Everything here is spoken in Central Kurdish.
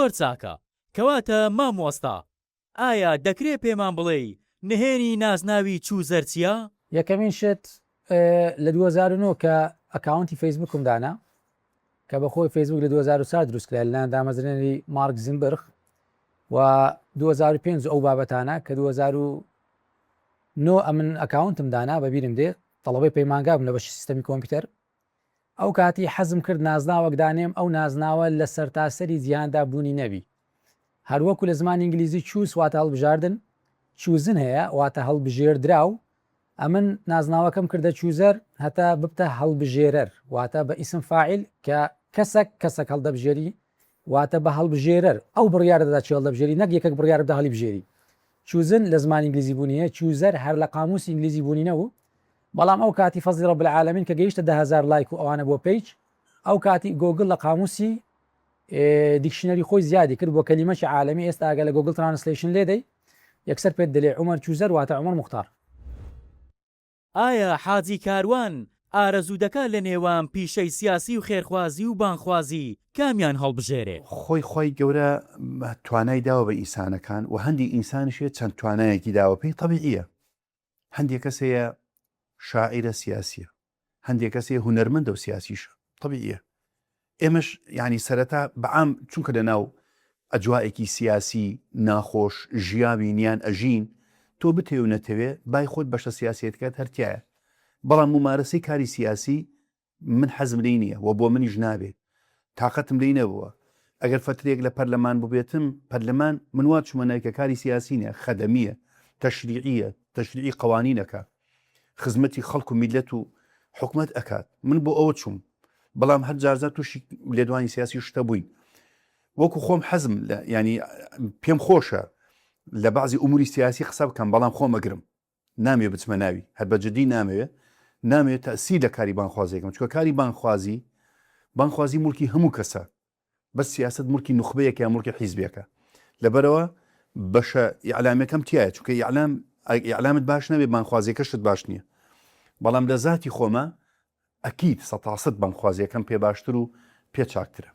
زۆر چاکە، کەواتە مامۆستا ئایا دەکرێ پێمان بڵێی نهێنی نازناوی چوزەر چیە؟ یەکەمین شت لە 2009 کە account ی فەیسبوکم دانا کە بەخۆی فەیسبوک لە 2004 دروست کرا لەلایەن دامەزرێنەری مارک زوکەربێرگ و 2005 ئەو بابەتانە کە 2009 ئەمن account م دانا بەبیرم دێ تەڵەبەی پەیمانگا بووم لە بەشی سیستەمی کۆمپیوتەر ئەو کاتی حەزم کرد نازناوەک دانێم ئەو نازناوە لە سەرتاسەری جیهاندا بوونی نەبی هەروەکو لە زمانی ئینگلیزی choose واتە هەڵبژاردن chosen هەیە واتە هەڵبژێردراو ئەمن نازناوەکەم کردە چوزەر هەتا ببتە هەڵبژێرەر واتە بە ئیسم فاعیل کە کەسەک کەسەک هەڵدەبژێری واتە بە هەڵبژێرەر ئەو بڕیارە دەدا چی هەڵدەبژێری نەک یەکەک بڕیار بدە هەڵیبژێری chosen لە زمانی ئینگلیزی بوونی هەیە chooser هەر لە قاموسی ئینگلیزی بوونی نەبوو بەڵام ئەو کاتی فەزلی رب العالمین کە گەیشتە 10000 لایک و ئەوانە بۆ page ئەو کاتی گۆگل لە قاموسی dictionary خۆی زیادی کرد بۆ کەلیمەکی عالەمی ئێستا ئەگەر لە Google Translation لێدەی یەکسەر پێت دەلێ عومەر چوزەر واتە عومەر موختار. ئایا حاجی کاروان ئارەزوو دەکا لە نێوان پیشەی سیاسی و خێرخوازی و بانگخوازی کامیان هەڵبژێرێ؟ خۆی خوای گەورە توانای داوە بە ئینسانەکان و هەندی ئینسانیش هەیە چەند توانایەکی داوە پێی تەبیعیە هەندێک کەس هەیە شاعیرە سیاسیە هەندێک کەس هەیە هونەرمەندە و سیاسیشە تەبیعیە ئێمەش یعنی سەرەتا بەعام چونکە لە ناو ئەجوائێکی سیاسی ناخۆش ژیاوین یان ئەژین تۆ بتەوێ و نەتەوێ بای خۆت بەشە سیاسیەتەکەت هەر تایە بەڵام ممارەسەی کاری سیاسی من حەزم لێی نییە و بۆ منیش نابێ تاقەتم لێی نەبووە ئەگەر فەترەیەک لە پەرلەمان ببێتم پەرلەمان من وا چوومە ناوی کە کاری سیاسی نیە خەدەمیە تەشریعیە تەشریعی قەوانینەکە خزمەتی خەڵک و میلەت و حکومت ئەکات من بۆ ئەوە چووم بەڵام هەر جارجار تووشی لێدوانی سیاسی شتە بووین وەکو خۆم حەزم لە ینی پێم خۆشە لە بعضی ئوموری سیاسی قسە بکەم بەڵام خۆم ئەگرم نامەوێ بچمە ناوی هەر بە جدی نامەوێ نامەوێ تەسیر لە کاری بانخوازیەکەم چکە کاری بانخوازی بانخوازی مڵکی هەموو کەسە بەس سیاست مڵکی نوخبەیەک یا مڵکی حیزبێکە لەبەرەوە بەشە ئیعلامەکەم تایە چونکە ئیعلام ئیعلامت باش نەبێ بانخوازیەکەشت باش نییە بەڵام لە زاتی خۆمە ئەکید سەتاسەد بانخوازیەکەم پێ باشتر و پێ چاکترە.